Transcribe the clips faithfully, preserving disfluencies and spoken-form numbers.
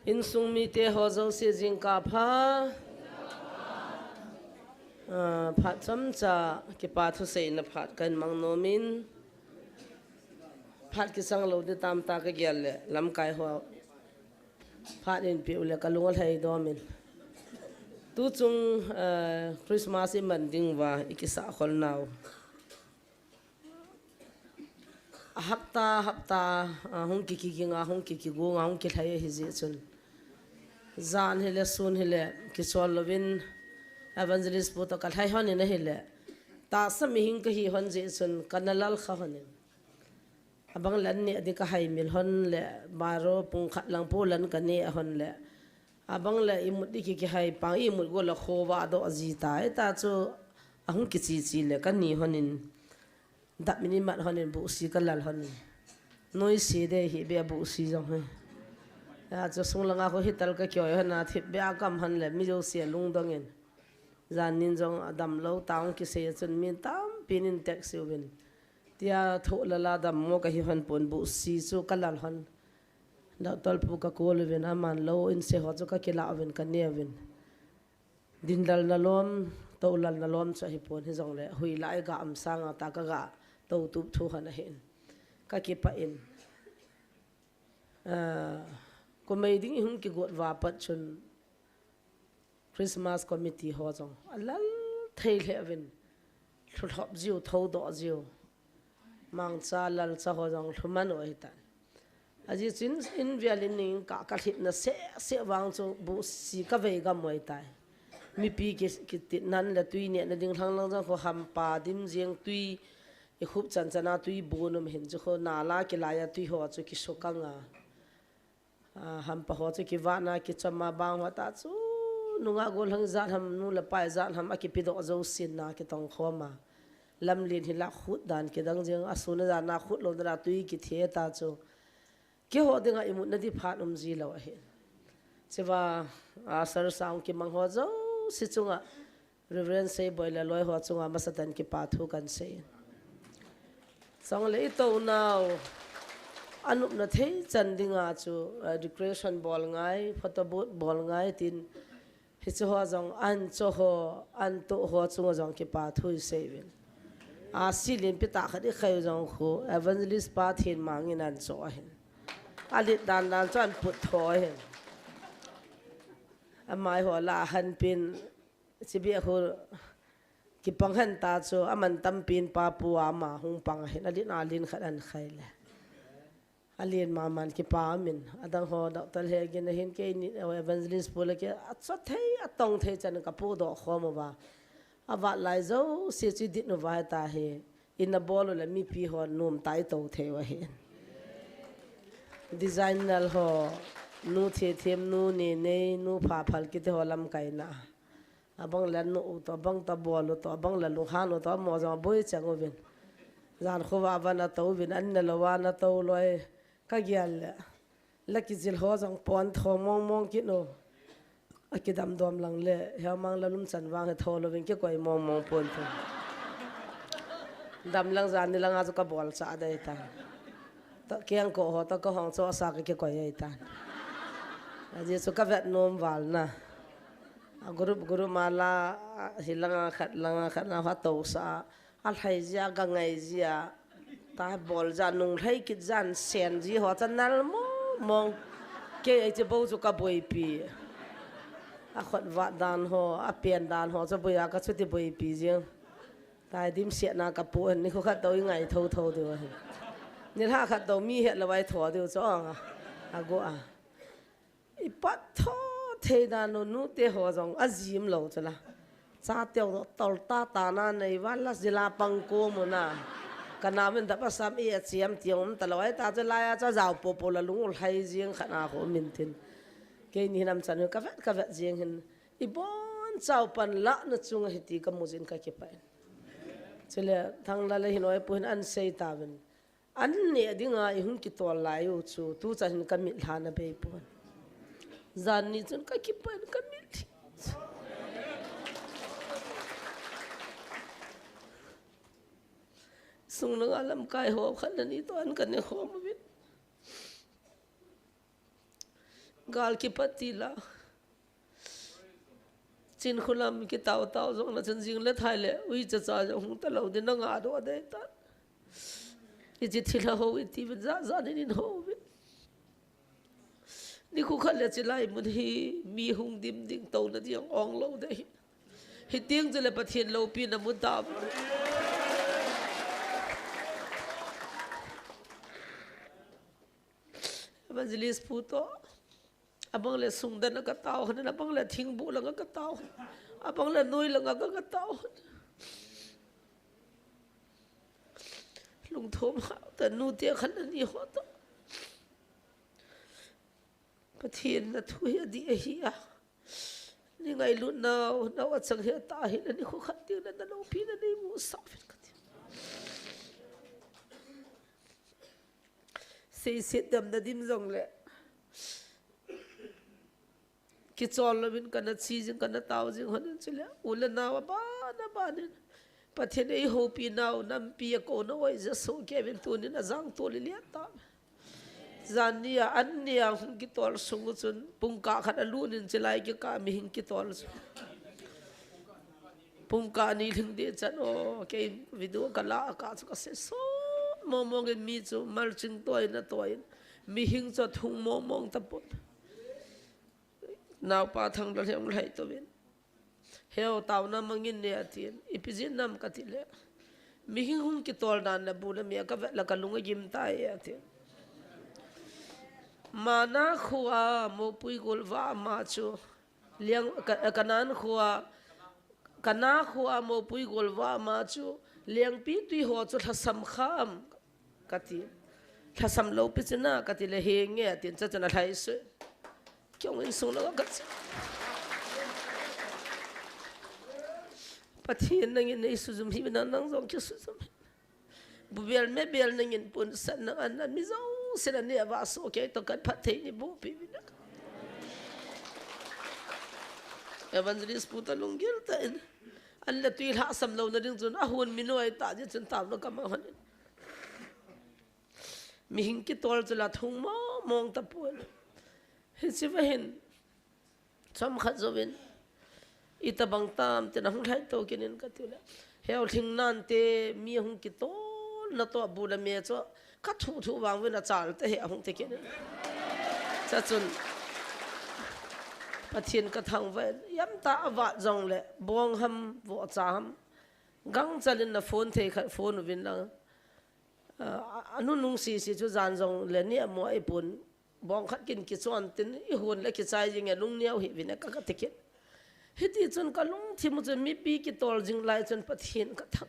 Insung mite ho jouse jingkah pha. Ah, phat chomcha kipa thuseina phat kahin mang nom in, phat kisang lou ding tamtah kagel le lamkai ho phat in peh uleh kalung alhai dom in. Tuchung, eh, Christmas iman ding uva ikisah khol nau. Hapta, hapta, ah, hung ki, ki, ki nga, hung ki, ki gu nga, hung kilhai ahi jeh chun. Jan hile, sun hile, kisol louvin evangelist pu toh kalhai hon in ahile. Tahsa mihem kahi hon jeh chun, kana lal kha hon in. Abang le an neh ding kahai mil hon le, baro pung khat lang pu lan kaneh hon le. Abang le imut ding ki, kihai pang, imut go le khovah doh ji tai, ta chu ahung kichi chi le kani hon in. Dap min imat hon in buhsi kalal hon in. Noise dei hi beh buhsi jong hi. Ya chu sung langa khu hital kakioi hon a thip beh a kam hon le mi jouse lungdong in. Jan nin jong adam lou tang kisei chun mi tampi nin text uvin. Tia thoh lala dammo kahi hon pon buhsi chu kalal hon. Doctor pu ka call uvin aman lou in se ho chu kakila uvin kane uvin. Dinlal nalom, toulal nalom chu ahipon hijongle, huila iga um sanga ta kaga tou tup thu hon ahin. Kakipah in. Ah, kumei ding ihung kigot uva pat chun Christmas committee ho jong alal thei lheh uvin. Lhulhop jiu, thoudoh jiu. Mangcha, lalcha ho jong lhuman u ahitan. Ajeh chun in vel in ning ka, kalhitna seh seh vang chu buhsi kavei gam u ahitai. Mipi ki, kitit nan le tui nehna ding lhang lang jong khu hampa dim jeng tui ikhup chan chan a tui bun um hin chu khu nala kilai a tui ho chu kisukang a. Ah, hampa ho chu kivahna kichom a bang ho ta chu nungah gollhang ijat ham nu le pa ijat ham akipedoh jousen na kitong khom a. Lamlen hi lakhut dan kidang jeng a sun a jan a khut lou dan a tui kithe ta chu. Keiho dinga imutna ding phat um ji lou ahi. Chua, ah, sir sang kimang ho jouse chunga Reverend Seiboi le loi ho chunga masatan kipa thu kahin sei. Chule itou nau, anopna thei chan dinga chu, eh, decoration bol ngai, photo booth bol ngai tin, hiche ho jong ancho ho, antoh ho chunga jong kipa thu isei uvin. Asilin pi tah khat ikhai u jong khu, evangelist pa Thinmang in ancho ahin. Alet dan dan chu ahin put tho ahin. Amai ho la ahin pin, Chibi a khu kipang hen ta chu, aman tampin pa pu ama hung pang ahin, alen alen khat ahin khai le. Alen maman kipa amin, adang ho doctor he gin ahin keini, evangelist pu le kei, acho thei, atong thei chan kapudoh khom uva. Avat lai jouse chu idit uva hita hi. Ina bol u le mipi ho nom tai tou thei u ahin. Designer ho, nu Thethem, nu Nenei, nu Phaphal kiti ho lamkaina. Abang le nu u toh, abang toh bol u toh, abang le lunghan u toh, amo jong aboi chang uvin. Jan khovah a vana tou uvin, an nalou a natou loi. Kagel le. La kijil ho jong pon tho mong mong kit u. Akidam dom lang le, hemang la lum chan vang he tho louvin kikoi mong mong pon tho. Dam lang jan ni langa chu kabol cha dei ta. Toh kengkoh ho toh kahong cho sa kakikoi ei ta. Ajeh chu kavet nom val na. A group group ma la, hilanga khat langa khat na ha tou sa. Alhai jia, gangai jia. Ta bol ja, nung lhai kit jan, sen ji ho cha nal mong mong. Kei ei che bou chu kaboipi. Akhut vat dan ho, apen dan ho cha boi a kachuti boipi jing. Tai dimset na kapu hen, nikho khat tou ingai tho tho diu ahin. Nilhah khat tou mi het lou vai tho diu chu ong a. Agu a. Ipat tho thei dan u, nute ho jong ajim lou chu la. Chateu toh tol ta ta na nei val la jila pang ko mu na. Ka na min da pa sam i a chiam tiang um ta lou ai ta chu lai a cha jao po po la lung u lhai jing khat na ho min tin. Keini hinam chan u kavet kavet jing hin. Ibon chau pan la na chung a hiti kamu jin kakipah in. Chule thang la le hin oi pu hin an sei ta vin. An neh dinga ihung kitol lai u chu, tuchan hin kamit lha na bei pon. Jan ni chun kakipah in kamit lhi. Sung langa lamkai ho khat le ni toh an kane khom uvin. Gal kipat tila. Chin khulam kitao tao jong na chun jing le thai le. Ui cha cha jong hung ta lo din na nga do dei ta. I chi thila ho i ti vin ja ja din in ho vin. Ni khu khat le chi lai mun hi mi hung dim ding to na ding ong lo dei. Hi ting chu le Pathian lo pi na mu ta. Evangelist pu to. Abang le sung dan ka tao han, abang le thing bu lang ka tao han. Abang le noi lang ka ka tao han. Lung thom ha ta nu te khan ni ho ta. Pathian na thu hi a di a hi a. Ni ngailut nau, nau a chang hi a ta hi na ni khu khat ding na na lo pi na ni mu sa fin ka ti. Sei set dam na dim jong le. Kichol lo vin ka na chi jing ka na tao jing hon in chule. U le nau a ba na ba nin. Pathian ei ho pi nau nam pi a ko na oi ja so ke vin tu nin a jang tu li lia ta. Jan ni a, an ni a hung kitol sung u chun, pung ka khat a lu nin chilai ki ka mi hing kitol sung. Pung ka ni hing de chan o, kei video ka la ka chu ka se so, mong mong in mi chu mal ching toi na toi in, mi hing chu thung mong mong ta pon. Nau pa thang da hiam lai to vin. Heu tau na mangin ne a tin. Ipi jin nam ka ti le. Mi hing hung kitol dan la bu la mi a ka vet la ka lung a gim ta e a tin. Mana khua mo pui gol va ma chu. Liang ka, ka nan khua. Ka na khua mo pui gol va ma chu. Liang pi tui ho chu thasam kham. Ka ti. Thasam lo pi china ka ti le he nge a tin cha chana thai su. Kiong in sung lo ka ti. Pathian nangin nei sujum hi na nang jong ki sujum hi. Bu bel me bel nangin pun san nang an mi jong sina ni a va so ke to kan phat thei ni bu pi vin. Evangelist pu ta lunggil ta in. An la tui lha sam lo na ding chun a hun mi noi ta ji chun tam lo ka ma hon in. Mi hing kitol chu la thung mong mong ta pon. Hi chi va hin. Chom khat zo vin. I ta bang tam te na hung lai to kin in ka ti le. Heu thing nan te mi hung kitol na to bu la me chu. Ka thu thu vang vin a chal te he hung te kin in. Cha chun. Pathian ka thang va in. Yam ta a vat jong le. Bong ham, vo cha ham. Gang chalin na phone thei khat phone u vin lang. A, a, a nunung si si chu jan jong le ni a mo a i pun. Bong khat kin kichon tin i hun le kichai jing e lung niau hi vin e ka ka tikin. Hiti chun ka lungthim u chun mipi kitol jing lai chun Pathian ka thang.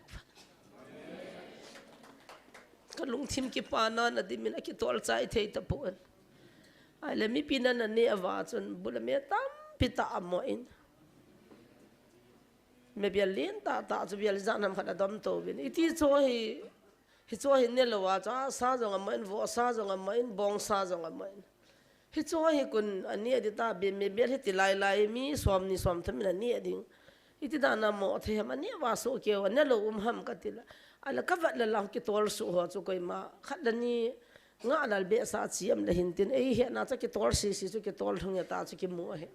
Ka lungthim kipana na dimin a kitol chai thei ta pon. Ai le mipi na na ni a va chun bu le me tampi ta a mo in. Me bial lin ta ta chu bial jan ham khat a dom to vin. Iti cho hi Hi chu hi ne lo a, cha sa jong a mo in, vo sa jong a mo in, bong sa jong a mo in. Hi chu hi kun a ni a di ta, be me bel hi ti lai lai, mi som ni som thum in a ni a ding. I ti dan a mo thei ham a ni a va so keu, a ne lo um ham ka ti la. A la ka vat la la kitol su ho chu koima, khat la ni nga lal be sa chi am la hin tin, ei he na cha kitol si si chu kitol thung ya ta chu ki mu a he.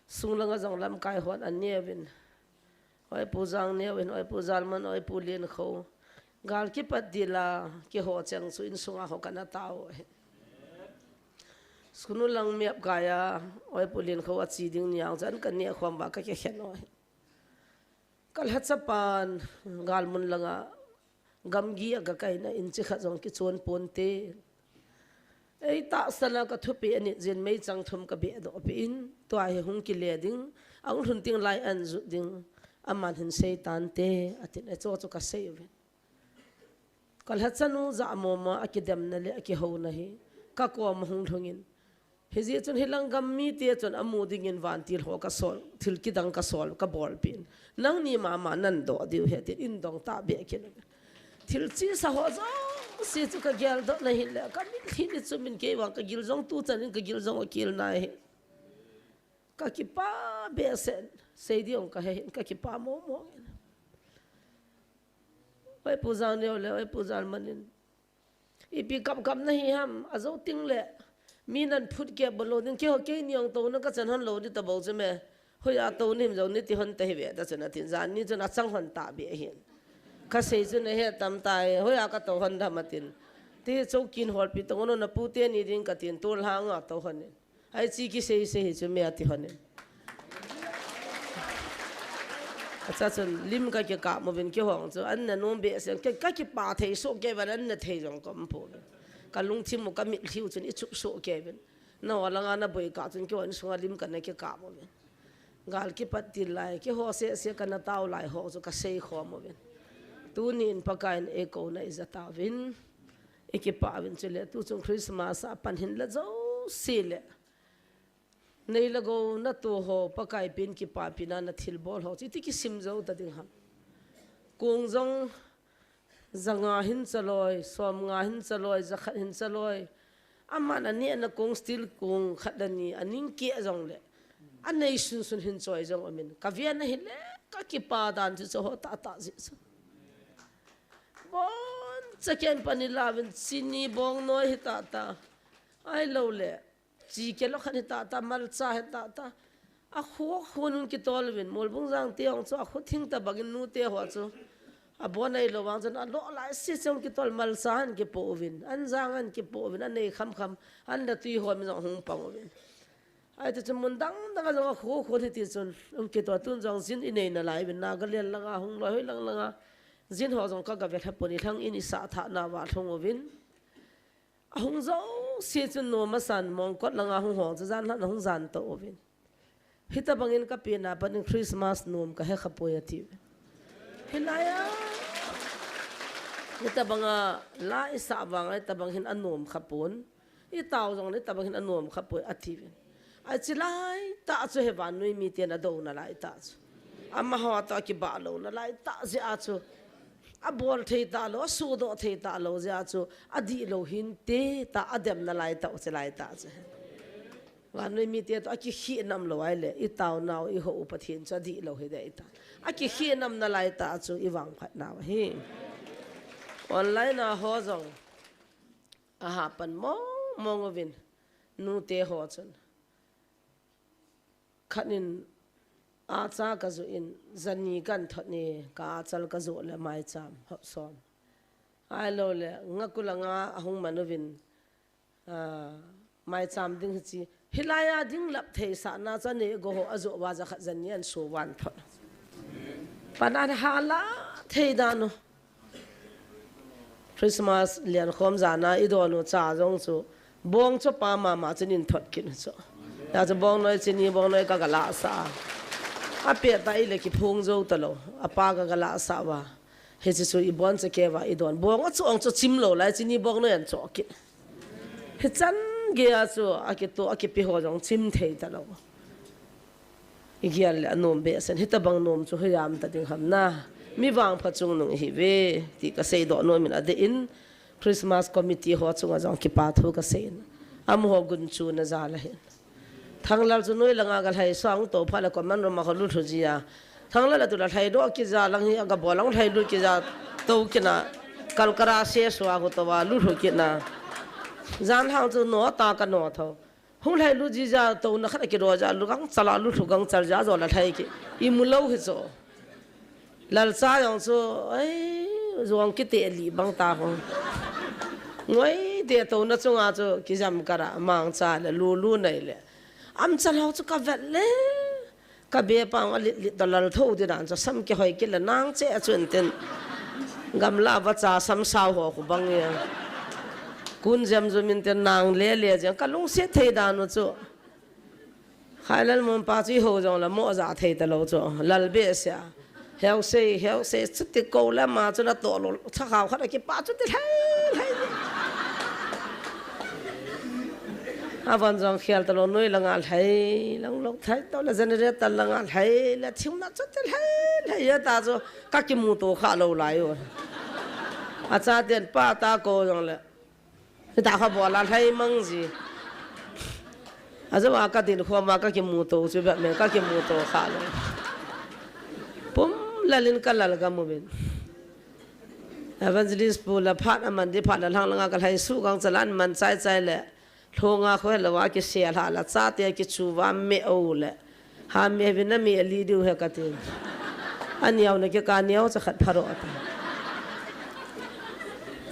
Sung langa jong lamkai hon a ni a vin. Oi Pu Jang Neo in, oi Pu Jalman, oi Pu Lien Kho. Gal kipat dila, kiho cheng chu insunga ho kana tao ahi. Sunu lang miap kaya, oi Pu Lien Kho a chi ding niang chan kan nia khom ba ka ke khen oi. Kal ha chapan, gal mun langa, gamgi a ka kaina in chi khat jong kichon ponte. Ei tahsan a ka thupi a nit jin meichang thum ka beh doh pi in, tua hi hung kile ding, ang hlun ting lai an jut ding, aman hin sei tante, a tin, e cho chu ka sei uvin. Ka lha chanu ja moma a kidemna le a kihona hi, ka koma hung lhungin. Hi jeh chun hi lang gam mite chun a mu dingin vantil ho ka sol, thil kidang ka sol, ka bol pin. Nangni mama nan doh diu he tin, in dong ta be kin. Thil chi sa ho jong si chu ka gel doh na hin le, ka mit hi ni chu min kei vang ka gil jong tu chan in ka gil jong a kil na hi. Ka kipa be sen, sei di ong ka he hin, ka kipa mo mo ngin. Oi Pu Jang Neo le, oi Pu Jalman in. Ipi kap kap na hi ham, a jo ting le. Mi nan phut kep bol lou ding, keiho keini jong touna kachan hon lou ding tabou chu me. Hoiya touna him jong niti hon ta hi ve ta chun atin, jan ni chun achang hon ta be hin. Kasei chun ahe tam tai, hoiya katou hon dam atin. Ti choukin holpi tong un, napu teni ding katin, tol hanga tou hon in. Ai chi kisei sei hi chu me ati hon in. Acha chun lim kakikap uvin kihong chu, an nanom behseh, ka, kakipa thei soh kei uvin, an nathei jong kaum pouvin. Kalungthim u kamitlhi u chun ichup soh kei uvin. Nao langa naboi kah chun kihon sunga lim kana kikap uvin. Gal kipat til lai, kihou sese kana tao lai ho chu kasei khom uvin. Tunin Pakaiyin eikouna ija tauvin. Ikipah uvin chule, tuchung Christmas a pan hin la jouse le. Nei le gou natoh ho, Pakai pen kipapina nathilbol ho. Chiti kisim jou ta ding ham. Kong jong, ja nga hin chaloi, som nga hin chaloi, ja khat hin chaloi. Aman aneh na kong steel kong khat le ni, aning keh jong le. Anei sunsun hin choi jong umin. Kaven ahile, kakipa dan chu chu ho tah tah jeh chu. Boncha ken pan ila uvin chini bongnoi hi tah tah. Ahilou le. Chi kelo khat hi tah tah, malcha hi tah tah. Akhu, akhun kitol uvin, Molbung jang te jong chu, akhu thing tabang in nute ho chu. Abon ahilou vang chun, alo lai sese jong kitol malcha an kipoh uvin, an jang an kipoh uvin, anei kham kham, an le tui ho mi jong hung pang uvin. Ahi ti chun mun dang dang a jong akhu, akhu hiti chun, um kitol tun jong jin inei nalai uvin, Nagaland langa hung loi, hoi lang langa, jin ho jong kaga ve lha pon, ilhang in isah thah nauva lhung uvin. Ahung jouse chun nom asan, Mongkot langa hung hong chu jan lhan ahung jan to uvin. Hitabang in kapen a pat in Christmas nom kahe khapoi ati uvin. Hilai a. Hitabang a la isah vang a hitabang hin anom khapon. Itao jong le hitabang hin anom khapoi ati uvin. Achi lai tah chu hi vannoi miten adou nalai tah chu. Amaho toh akibah lou nalai tah jeh a chu. Abol thei talou, asudoh thei talou jeh a chu. Adihlou hinte tah, adem nalai tah, achi lai tah chu. Vannoi mite toh akikheh nam lou ahile, itao nau, ihou u Pathen chu adihlou hiding ahitai. Akikheh nam nalai tah chu ivangphat nau ahi. Online a ho jong. Aha pan mong mong uvin. Nute ho chun. Khat in acha kajoh in, jani kan thot ni, ka achal kajoh le maicham, hop som. Ahilou le, Ngakul langa ahung man uvin, ah, maicham ding hichi. Hilai a ding lap thei sah na chu anei go ho ajoh uva ja khat jani an so van thot. Pan an hala thei dan u. Christmas lian khom jan a idon u cha jong chu bong chu apa mama chun in thot kit u chu. Hijeh chun bongnoi chini bongnoi kaga lah sah a. Apeh ta ile kiphong jou talou. Apa kaga lah sah uva. Hiche chu ibon cha kei uva idon. Bong a chu ong chu chim lou lai chini bongnoi an cho kit. Hichan gei a chu akitoh akipe ho jong chim thei talou. Igel le anom behseh in, hitabang nom chu hoiya um ta ding ham na. Mi vangpha chungnung ihi uve, ti kasei doh nom in adeh in, Christmas committee ho chunga jong kipa thu kasei in. Amaho gunchu na jal ahin. Thanglal chu noi langa galhai sang to phat le common room a kalut lhu ji a. Thanglal a tu la lhai doh kija lang hi aga bol lang lhai lut kija to kina kalkara se sua hu to va lut lhu kina. Jan hang chu no ta ka no tho. Hung lhai lut jija, touna khat a kido ja, lu gangchal a, lu lhu gangchal ja, jo la lhai kit. Imu lou hi chu. Lalcha jong chu, ai, jong kite li bang ta ho. Ngoi te touna chunga chu, kijam kara, mangcha le, lu lu nei le. Amcha lou chu ka vet le. Ka be pang a lit lit da lal tho di dan chu sam kihoi kit le nang che a chun tin. Gamla va cha sam sao ho khu bang ya. Kun jam jum in tin nang le le jeng ka lungset thei dan u chu. Khailal mun pa chu i ho jong le mo ja thei ta lou chu. Lal be sia. Heu sei, heu sei, chuti ko le ma chu na to lou. Cha khao khat a kipa chuti lhai, lhai. Avan jong khel ta lou, noi langa lhai, lang lou thai to le generator langa lhai, le thim na chuti lhai, lhai ya ta chu ka kimu to kha lou lai u. Acha ten pa ta ko jong le. Hita kha bol a lhai mang ji. Ajo a ka din khom a ka kimu to chu bep me ka kimu to kha lou. Pum lalin ka lal gam uvin. Evangelist pu la phat a man di phat la lhang langa ka lhai su gang chalan man chai chai le. Lhonga kho helou a kisel hal a, chate kichu va me o le. Ha me vin na me li diu he kati. Aneo na kika neo cha khat pharo ata.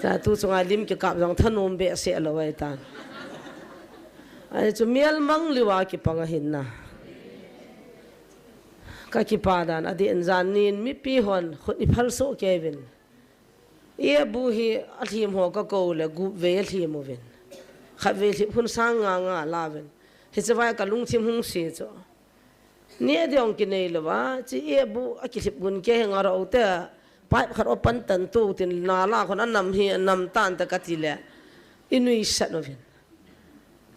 Cha tu chunga lim kikap jong thanom behseh lou ahi tan. Ahi chu mial mang liu a kipang ahin na. Ka kipa dan, adeh in jan nin mipi hon khut i phal soh kei vin. Ebu hi alhim ho ka kou le gup vei alhim uvin. Khat vei lhip hun sang nga nga la vin. Hiche vai ka lungthim hung si chu. Ni a diong kinei lou va, chi ebu a kilhip gun kei hi nga ro te. Pipe khat open tan tu tin nala khon anam hi anam tan ta kati le. I nuisat uvin.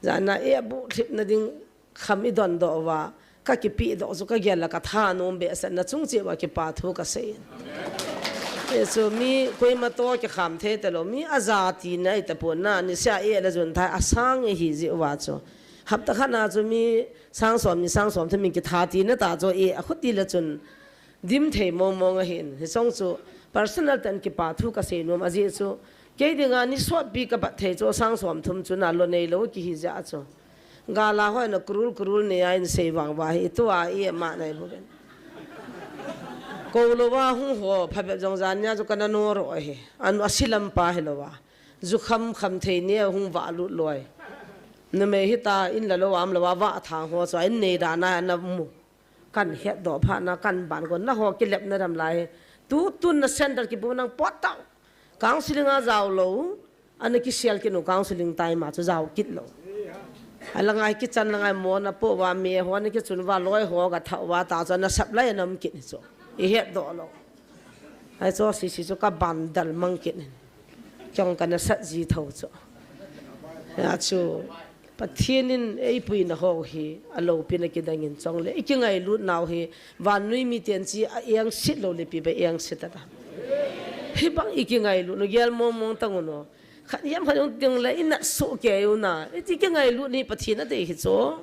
Jan na ebu lhip na ding kham i dondoh uva, ka kipe doh chu ka gel a ka thanom behseh na chung cheh uva kipa thu ka sei in. Amen. Chu mi koima to kikham thei talou, mi aja tina i tapon na, niseh a eh le jun thei asang ihi jeh uva chu. Hapta khat na chu mi sang som ni sang som thum min kitha tina ta chu eh a khuti le chun dim thei mong mong ahin. Hiche chu personal tan kipa thu ka sei nom ajeh chu. Kei dinga ni sotpi ka bat thei chu sang som thum chu na lo nei lou kihi jeh a chu. Gala hoi na kurul kurul nei a in sei vang va hi tua i ma nai bu ben. Kou lou va hung ho, phabep jong jan nia chu kana no ro hi. An asilam pa hi lou va. Ju kham kham thei ni hung va lut loi. Numei hi ta in la lou am lou va, va thang ho chu in nei da na na mu. Kan het doh pha na kan ban gon na ho kilep na dam lai. Tu tun na center kibu nang pot tau. Counseling a jao lou. Ana kisel kinu counseling time a chu jao kit lou. Ala ngai kichan la ngai mo na po va me ho na kichun va loi ho ga thau va ta chu na sap lai nam kit chu. I het doh lou. Ai chu sisi chu ka ban dal mang kit. Chong kana sat ji tho chu. Ya chu. Pathen in eipui na ho hi, alopi na kidang in chong le. I kingailut nau hi, vannoi miten chi a engset lou le pi ba engset ta. Hi bang i kingailut nu gel mong mong tang u no. Khat yam khat yong ting le i nat so kei u na. I ti kingailut ni Pathen a dei hi chu.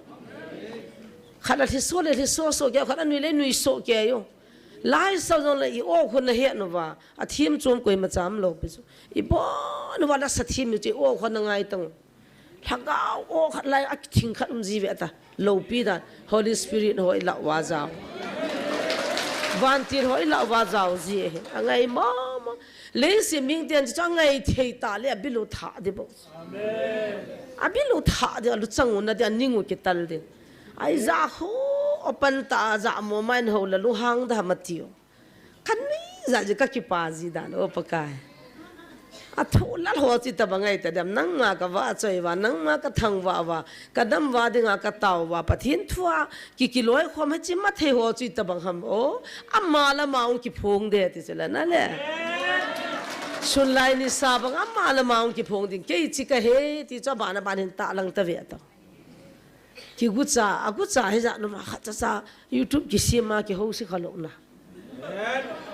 Khat a lhi so le lhi so so kei u, khat a nui le nui so kei u. Lai sao jong le i o khun na he nu va. A thim chom koima cham lou pi chu. I bo nu va la sa thim mi chu i o khun na ngai tang u. Lhagao o khat lai a thing khat um ji ve ta. Lopi dan. Holy Spirit ho i lau va jao. Vantil ho i lau va jao ji ahi. A ngai mama. Leisim ming ten chu a ngai thei ta le a bilu tha di bo. Amen. A bilu tha di a lu chang u na di a ning u kital di. Ai ja khu open ta ja mo main ho la lu hang da ma tiu. Ka nui ja ji ka kipa ji dan o Pakai. A thu lal ho chi ta bang ai ta dem, nangma ka va choi va, nangma ka thang va va, ka dam va dinga ka tao va, Pathen thu a ki kiloi khom he chi ma thei ho chi ta bang ham o, ama la ma ung kiphong de ti chu la na le. Sun lai ni sa bang ama la ma ung kiphong ding, kei chi ka he ti chu a ban a ban hin ta lang ta ve ta. Ki gucha, a gucha hi ja nu ma khat cha cha YouTube kisem a ki ho si kha lo na.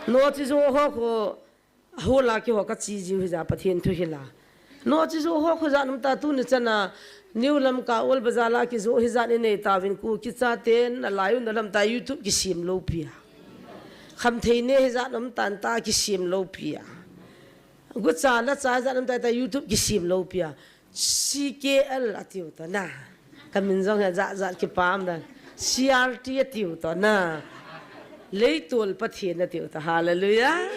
No chi jo ho kho, ho la ki ho ka chi jiu hi ja Pathen thu hi la. No chi jo ho kho ja num ta tu ni chana, New Lamka Old Bazar la ki jo hi ja ni nei ta vin ku ki cha ten, a lai un da lam ta YouTube kisem lo pi a. Kham thei ne hi ja num tan ta kisem lo pi a. Gucha la cha hi ja num ta ta YouTube kisem lo pi a. C K L a tiu to na. Ka min jong he ja ja kipam dan. C R T a tiu to na. Leitol Pathen a tiu to. Hallelujah.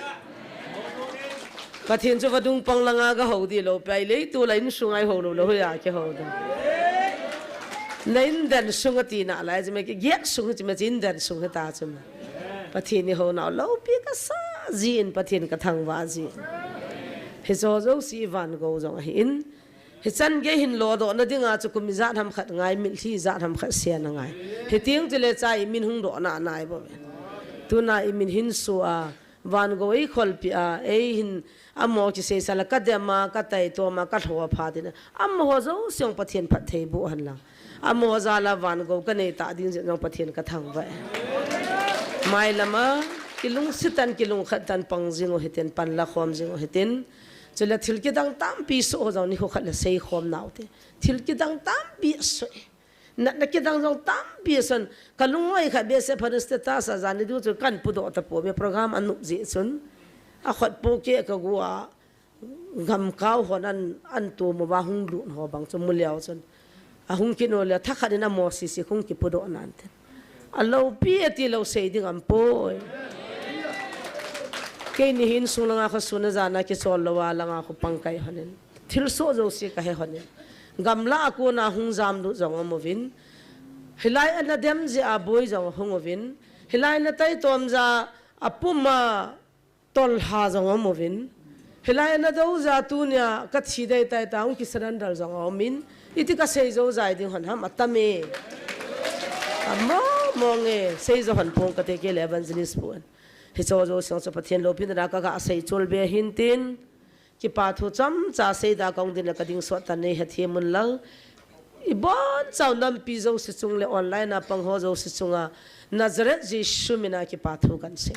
Pathen chu vadung pang langa ga ho di lo pai. Leitol a insung ai ho lo lo ya ki ho do. Na in dan sung a ti na lai chi me ki giak sung chi me chi in dan sung ta chi me. Pathen ni ho na lo pi ka sa ji in Pathen ka thang va ji. Hi jo jo si van go jong ahi in. Hichan gei hin lo doh na dinga chu kum ijat ham khat ngai, mitlhi ijat ham khat sia na ngai. Hiting chule cha i min hung doh na nai bo. Tuna i min hin su a, van go ei kholpi a, ei hin amo chi sei sala ka dem a, ka tai to ma, ka thlo a pha tin. Amaho jo siang Pathen phat thei bu han lang. Amaho jala van go ka nei ta ding jin jong Pathen ka thang va. Mai lama, kilung sitan, kilung khat tan pang jing u hitin, pan la khom jing u hitin. Chule thil kidang tampi soh ho jong nikho khat le sei khom nau te. Thil kidang tampi soh. Natna kidang jong tampi soh. Ka lungoi khat be se phan status a jan ni du chu kan pu doh ta po me program a nup ji chun. A khot po ke ka gu a gam kau hon an, an tu mo va hung lut ho bang chu mu leo chun. Ahung kit uleh, thakhat in amo sisi hung kipudoh nante. Aloupi ati lou sei ding aumpoi. Keini hin sung langa khosung a jana kichol louva langa khu pang kai honin. Thilsoh jouse kahe honin. Gamla a kona hung jamlut jong aum uvin. Hilai ana dem jeh a boi jong ahung uvin. Hilai ana taitom jeh a apum a tolha jong aum uvin. Hilai ana do jeh a tunia kathi dei tai tia hung kisurrender jong aumin. Iti kasei jou jai ding hon ham, atam e. Among mong e, sei jou hon pong kate kei le evangelist pu in. Hiche jouse chu Pathen loupina a kaga sei chul be hin tin. Kipa thu chomcha seida kahung ding le kading sot tan nei hethem un lang. Ibon chau nampi jouse chung le online a pang ho jouse chunga Nazareth Jesu mina kipa thu kahin sei.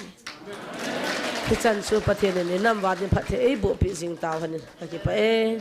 Hichan chu Pathen in inam uva ding phatthei eiboh peh jing tau hen, kakipah e.